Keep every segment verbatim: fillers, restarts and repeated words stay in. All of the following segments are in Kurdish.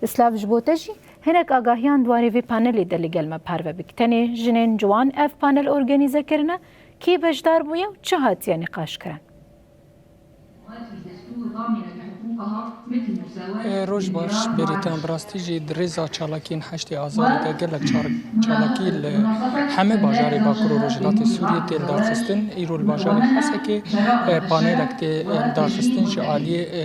Silav ji bo te jî. Hinek agahiyan di warê vê panelê de li gel me parve bik. Tenê jinên ciwan ev panel organîze kirine, kî beşdar bûye û çi hatiye nîqaşkirin? E, roj baş, Bêrîtan. Bi rastî jî di rêza çalakiyên heştê Azarê de gelek çar-, çalakî li heme bajarê Bakur û Rojhilatê Sûriyê tê lidarxistin. Îro li bajarê Hesekê, e, panelek tê, e, lidarxistin ji aliyê, e,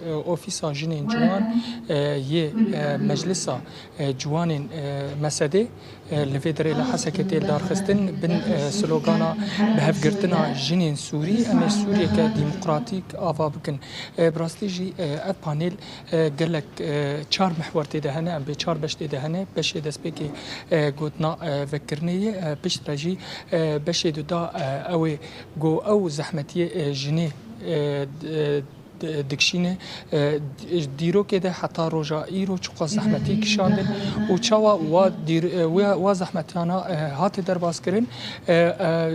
e, Ofîsa Jinên Ciwan, e, yê, e, Meclisa, e, Ciwanên, e, Mesedê. E, li vê derê li Hesekê tê lidarxistin bin, e, slogana bihevgirtina jinên Sûrî, em ê Sûriyeke demokratîk ava bikin. E, bi rastî jî, e, ev panel, e, gelek, e, çar mihwer tê de hene, em bê çar beş tê de hene. Beşê destpêkê, e, gotina, e, vekirinê ye, e, piştre jî, e, beşê duda, e, ew ê ku ew zehmetiyê, e, jinê, e, d-, e, di-, dikişîne. E, di-, dîrokê de heta roja îro çiqas zehmetî kişandin û çawa wa dîr-, e, wa, wa zehmetiyana, e, hate derbaskirin. E, e,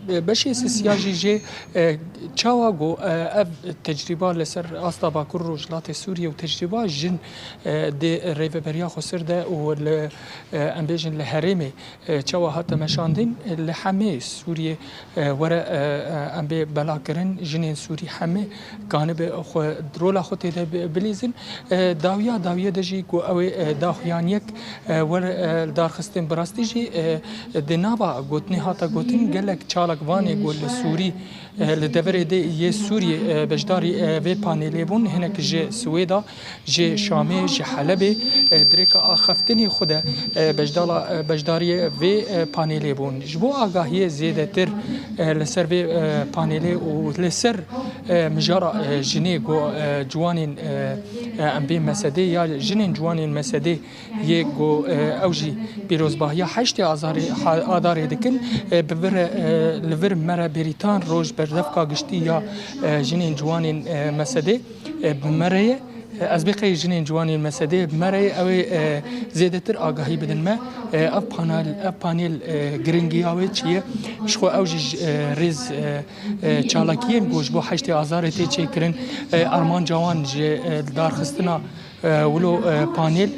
beşê sisiya jî jê, e, çawa ku, e, ev tecrîba li ser asta Bakur Rojhilatê Sûriyê û tecrîba jin, e, di rêveberiya Xwesir de û li, e, em bêjin li herêmê, e, çawa hate meşandin, e, li hemê Sûriyê, e, were, e, e, em bê belakirin, jinên Sûrî hemê kanibe xwe, rola xwe tê de bi-, bilîzin. E, dawiya dawiyê de jî ku ew ê, e, daxuyaniyek, e, were, e, darxistin. Bi rastî jî, e, di nava gotinê hate gotin, gelek çalakvanê ku li Sûrî, e, li deverê de yê Sûriyê, e, beşdarî, e, vê panelê bûn, hinek ji Swêda, ji Şamê, ji Helebê, e, dirêka axaftinê xwe de, e, bejdala, e, beşdariyê vê, e, panelê bûn. Ji bo agahiyê zêdetir, e, li ser vê, e, panelê û li ser, e, mijara, e, jinê ku, e, ciwanên, e, e, em bê Mesedê ya jinên ciwanên Mesedê yê ku, e, ew jî pîrozbahiya heştê Azarê, ha-, Adarê dikin, e, bi vir, e, li vir me re Bêrîtan Roj berdevka giştî ya, e, jinên ciwanên, e, Mesedê, e, bi me re ye. E, ez bê qey jinên ciwanên Mesedê bi me re ye, ew ê, e, zêdetir agahî bidin me. E, ev panel, ev panel, e, giringiya wê çi ye? Ji xwe ew jî ji, e, rêz, e, e, çalakiyên ku ji bo heştê Azarê tê çêkirin, e, armanca wan ji, e, darxistina, e, wilo, e, panel,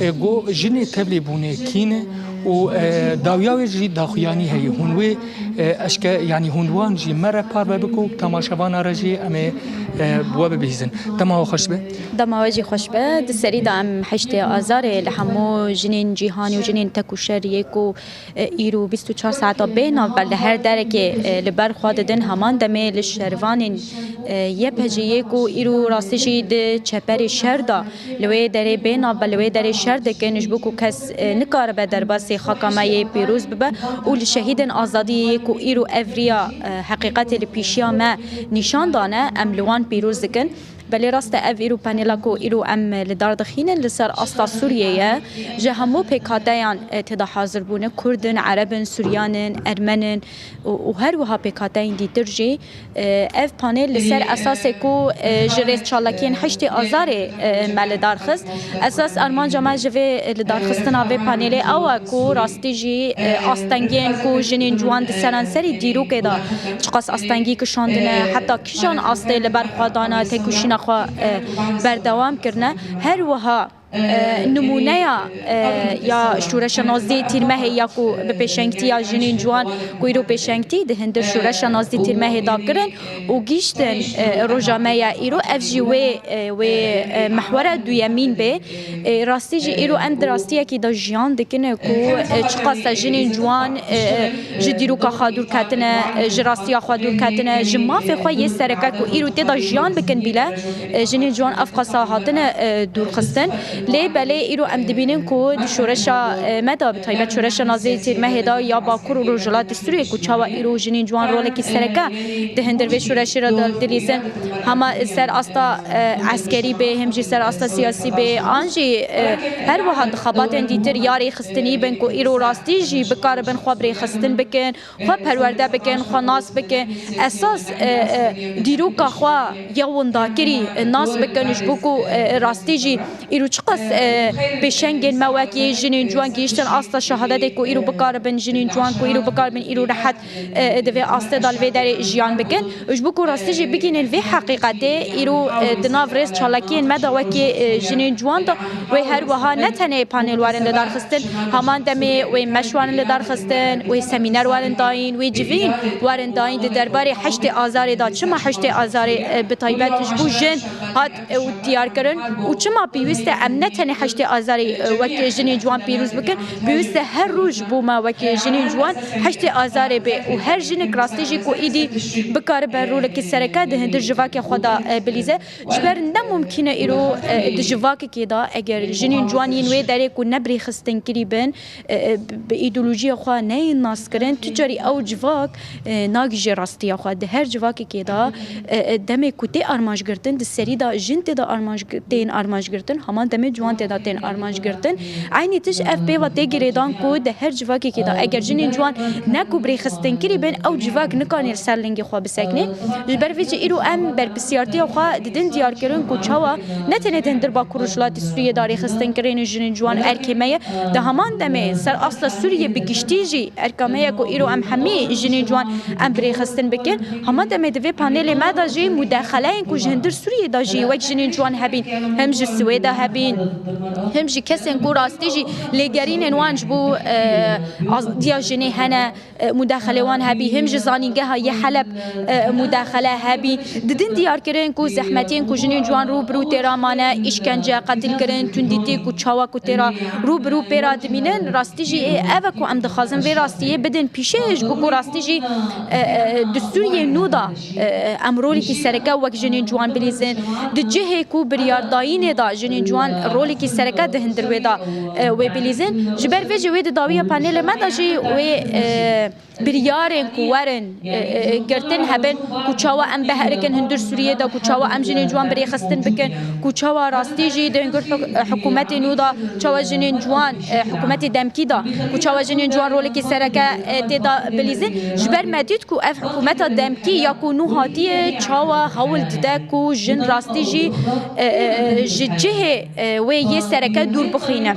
e, ku jinê tevlî bûne kî ne û, e, dawiya wê jî daxuyanî heye. Hûn wê, e, eşke, yanî hûn wan jî me re parve biko, temaşevana re jî em ê, e, bi we bibihîzin. Dema we xweş be. Dema we jî xweş be. Di serî de em heştê Azarê li hemû jinên cîhanê û jinên tek û şer yê ku e, îro bîst û çar saeta bê navber li her derekê, e, li ber xwe didin. Heman demê li şervanên, e, Y P G yê ku îro rastî jî di çeperê şer de li wê derê bê navber, li wê derê şer dikin, ji bo ku kes, e, nikaribe derbasî xaka me yê pîroz bibe û li şehîdên azadiyê yê ku îro ev riya, e, heqîqetê li pîşiya me nîşan dane, em li wan pîroz dikin. Belê rast e, ev îro panela ku îro em li dar dixînin li ser asta Sûriyê ye. Ji hemû pêkhateyan, e, tê de hazir bûne. Kurd in, Ereb in, Suryan in, Ermen in û, û her wiha pêkhateyên dîtir jî. E, ev panel li ser esasê ku, e, ji rêzçalakiyên heştê Azarê, e, me li dar xist. Esas armanca me ji vê, e, li darxistina vê panelê ew e ku rastî jî, e, astengiyên ku jinên ciwan di seranserî dîrokê de çiqas astengî kişandine, heta kîjan astê li ber xwe dana, têkoşîna xwe, e, berdewam kirine. Her wiha, e, nimûneya, e, ya şoreşa nazdî tîrmehê ya ku bi pêşengtiya jinên ciwan ku îro pêşengtî di hundir şoreşa nazdî tîrmehê da kirin û gihîştin, e, roja me ya îro, ev jî wê, e, wê, e, mehwera duyemîn bê. E, rastî jî îro em di rastiyekî de jiyan dikin ku, e, çiqas e jinên ciwan, e, ji dîroka xwe dûr ketine, e, ji rastiya xwe dûr ketine, ji mafê xwe yê sereke ku îro tê de jiyan bikin bîle, e, jinên ciwan ev qasa hatine, e, dûrxistin. Lê belê îro em dibînin ku di şoreşa, e, me de, bi taybet şoreşa nazdî tîrmehê de ya Bakur û Rojhilatê Sûriyê ku çawa îro jinên ciwan rolekî sereke di hundir vê şoreşê re de dilîzin. Hema ser asta, e, eskerî bê, hem jî ser asta siyasî bê, an jî, e, her wiha di xebatên dîtir ya rêxistinî bin ku îro rastî jî bikaribin xwe bi rêxistin bikin, xwe perwerde bikin, xwe nas bikin. Esas, e, e, dîroka xwe ya windakirî, e, nas bikin, ji bo ku, e, rastî jî îro çi Qas, e, pêşengên me wekî jinên ciwan gihîştin asta şehadetê ku îro bikaribin, jinên ciwan ku îro bikaribin îro rehet, e, di vê astê de li vê derê jiyan bikin. Ji bo ku rastî jî bigihînin vê heqîqetê, îro, e, di nav rêz çalakiyên me de wekî, e, jinên ciwan de wê her wiha ne tenê panel werin lidarxistin, heman demê wê meş werin lidarxistin, wê semîner werin dayîn, wê civîn werin dayîn di derbarê heştê Azarê de, çima heştê Azarê, e, bi taybet ji bo jin hat, e, û diyar kirin û çima pêwîst e em ne tenê heştê Azarê, e, wekî jinên ciwan pîroz bikin, pêwîst e her roj bo me wekî jinên ciwan heştê Azarê bê û her jinik rastî jî ku îdî bikaribe rolekî sereke di hundir civakê xwe de, e, bilîze. Ji ber ne mumkîn e îro, e, di civakekê de eger jinên ciwan yên wê derê ku ne bi rêxistin kirî bin, e, e, bi, bi îdeolojiyê xwe neyên naskirin, tu carî ew civak, e, nagihîje rastiya xwe. Di her civakekê de, e, e, demê ku tê armanc girtin, di serî de jin tê de armanc gi-, tên armanc girtin, heman demê ciwan tê de tên armanc girtin. Eynî tişt ev pê ve tê girêdan ku di her civakekê de eger jinên ciwan ne ku bi rêxistin kirî bin, ew civak nikane li ser lingê xwe bisekine. Ji ber vê jî îro em berpirsiyartiya xwe didin diyarkirin ku çawa ne tenê di hundir Bakur Rojhilatê Sûriyê de rêxistinkirinê jinên ciwan erkê me ye, di heman demê ser asta Sûriyê bi giştî jî erka me ye ku îro em hemî jinên ciwan em bi rêxistin bikin. Heman demê di vê panelê me de jî mudexeleyên ku ji hundir Sûriyê de jî wek jinên ciwan hebîn, him ji Swêda hebîn, him jî kesên ku rastî jî lêgerînên wan ji bo, e, azadiya jinê hene, e, mudaxilê wan hebî, him ji zanîngeha yê Heleb, e, mudaxile hebî. Didin diyar kirin ku zehmetiyên ku jinên ciwan rû bi rû tê re mane, îşkence, qetilkirin, tundîtî ku çawa ku tê re rû bi rû pê re dimînin, rastî jî ê ev e ku em dixwazin vê rastiyê bidin pîşeyê ji bo ku rastî jî, e, e, di Sûriyê nû de, e, em rolekî sereke wek jinên ciwan bilîzin. Di cihê ku biryardayînê de jinên ciwan rolekî sereke di hundir wê de, e, wê bilîzin. Ji ber vê jî wê di dawiya panelê me de jî wê, e, biryarên ku werin, e, e, girtin hebin ku çawa em biherikin hundir Sûriyê de, ku çawa em jinên ciwan bi rêxistin bikin, ku çawa rastî jî di hundir huk-, hikûmetê nû de çawa jinên ciwan, e, hikûmetê demkî de, ku çawa jinên ciwan rolekî sereke, e, tê de bilîzin. Ji ber me dît ku ev hikûmeta demkî ya ku nû hatiye çawa hewl dide ku jin rastî jî, e, e, ji cihê, e, wê yê sereke dûr bixîne.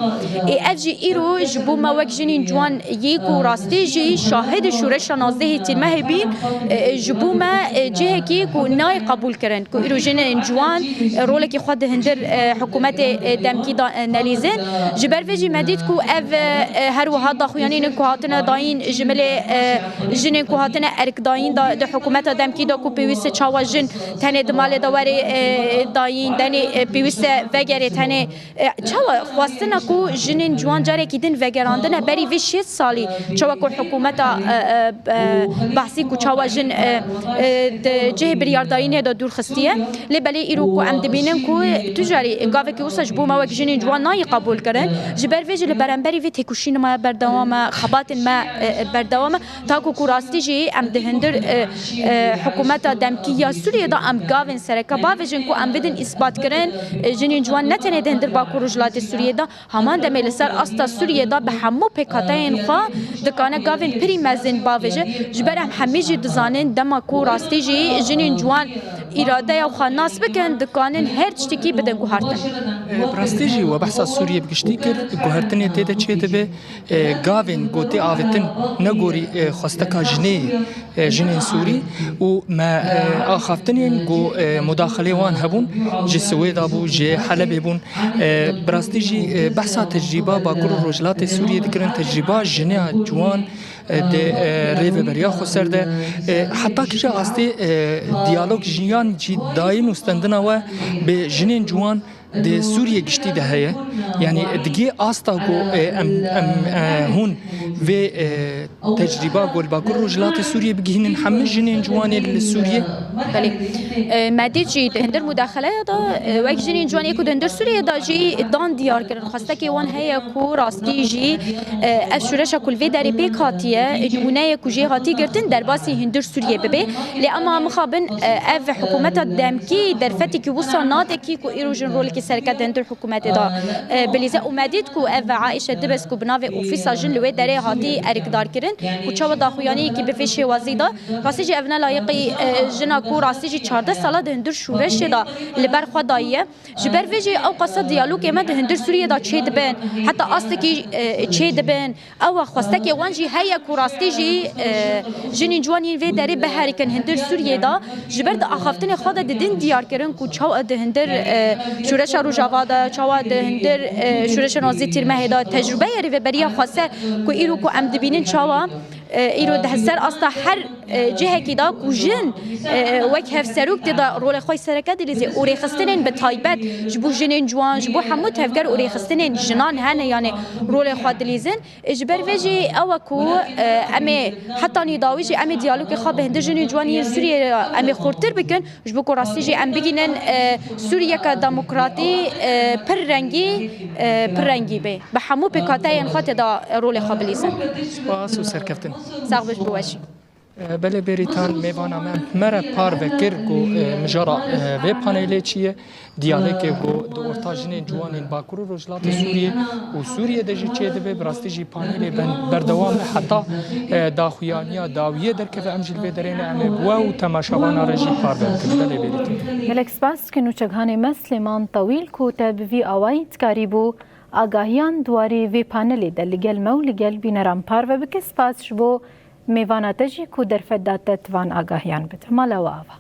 Ê ev jî îro ji bo me wek jinên ciwan yê ku rastî jî şahidê şoreşa nozdehê Tîrmehê bîn, e, ji bo me, e, cihekî ku nayê qebûl kirin ku îro jinên ciwan, e, rolekî xwe di hundir, e, hikûmetê, e, demkî de, e, nelîzin. Ji ber vê jî me dît ku ev, e, e, her wiha daxuyanîn ku hatine dayîn ji milê, e, jinên ku hatine erkdayîn de di hikûmeta demkî de ku pêwîst e çawa jin tenê di malê de were, e, dayîn, denê, e, pêwîst e vegerê tenê, e, çawa xwestina ku jinên ciwan carekî din vegerandine berî vê şêst salî, çawa ku hikûmeta, e, e, e, behsî ku çawa jin, e, e, di cihê biryardayînê de dûr xistiye. Lê belê îro ku em dibînin ku tu carî gavekî wisa ji bo me wek jinên ciwan nayê qebûl kirin, ji ber vê jî li beramberî vê têkoşînê me berdewam e, xebatên me, e, e, berdewam e. Taku ku rastî jî em di hundir, e, e, hikûmeta demkî ya Sûriyê de em gavên sereke bavêjin ku em bidin îsbatkirin, e, jinên ciwan ne tenê di hundir Bakur Rojhilatê Sûriyê de, heman demê li ser asta Sûriyê de bi hemû pêkhateyên xwe dikane gavên pirî mezin bavêje. Ji ber em hemî jî dizanin dema ku rastî jî jinên ciwan îradeya xwe nas bikin, dikanin her tiştekî bidin guhertin. Bi rastî jî we behsa Sûriyê bi giştî kir, guhertinê tê de çêdibe. E, gavên ku tê avêtin ne gorî, e, xwesteka jinê, e, jinên Sûrî û me, e, axaftinên ku, e, mudaxilê wan hebûn, ji Swêda bû, ji Helebê bûn. E, bi rastî jî, e, behsa tecrîba Bakur û Rojhilatê Sûriyê dikirin, tecrîba jina ciwan, e, di, e, rêveberiya xweser de, e, heta kîja astê, e, diyalog jiyan jî dayîn û stendina we bi jinên ciwan di Sûriyê giştî de heye. Yanî digê asta ku, e, em, em, e, hûn vê, e, tecrîba ku li Bakur Rojhilatê Sûriyê bigihînin hemû jinên ciwanê li Sûriyê? Belê. E, me dît jî di hundir mudaxeleya de, e, wek jinên ciwanê ku di hundir Sûriyê de jî dan diyar kirin. Xwestekê wan heye ku rastî jî, e, ev şoreşa ku li vê derê pêk hatiye, nimûneyê ku jê hatî girtin derbasî hundir Sûriyê bibe. Lê ema mixabin, e, ev hikûmeta demkî derfetekî wisa nade kî ku îro jin rolekî Sereke di hundir hikûmetê de e, bilîze û me dît ku ev Aîşe Dibes ku bi navê Ofîsa Jin li wê derê hatî erkdarkirin û çawa daxuyaniyekî bi vê şêwazî de, rastî jî ev ne layiqî e, jina ku rastî jî çardeh sala di hundir şûreşê de li ber xwe dayiye. Ji ber vê jî ew qasa diyalogê me di hundir Sûriyê de çêdibin, heta astekî e, çêdibin. Ew xwestekê wan jî heye ku rastî jî e, jinên ciwan yên vê derê biherikin hundir Sûriyê de, ji ber di axaftinê xwe de didin diyar kirin ku çawa di hundir e, şûreşa Rojava de, çawa di hundir e, şûreşa Nozî Tîrmehê de tecrûbeya rêveberiya xweser ku îro ku em dibînin çawa e, îro di ser asta her e, cihekî de ku jin e, wek hevserok tê de rolê xwe sereke dilîzê û rêxistinên bi taybet ji bo jinên ciwan, ji bo hemû tevger û rêxistinên jinan hene, yanê rolê xwe dilîzin. Ê, ji ber vê jî ew e ku e, em ê hetanî dawî jî em ê diyalogê xwe bi hindê jinên ciwan yên Sûriyê re em ê xurtir bikin, ji bo ku rastî jî em bigînin e, Sûriyeke demokratî e, pir rengî e, pir rengî bê. Bi hemû pêkhateyên xwe tê de rolê xwe bilîzin. Spas û serkeftin. Sax be, ji bo we jî. Belê Bêrîtan, mêvana me me re parve kir ku e, mijara e, vê panelê çi ye. Diyalekê ku di orta jinên ciwanên Bakur û Rojhilatê Sûriyê û Sûriyê de jî çêdibe, bi rastî jî panelê ben berdewam e heta e, daxuyaniya dawiyê derkeve. Em jî li vê derê ne, em ê bi we û temaşevana re jî parve bikin. Belê Bêrîtan. Gelek spas dikin nûçeghanê me Silêman Tawîl ku te bi vî awayî dikarîbû agahiyan di warê vê panelê de li gel me û li gel bîneran parve bike. Spas ji bo mêvana te jî ku derfet da te ti van agahiyan bide. Mala we ava.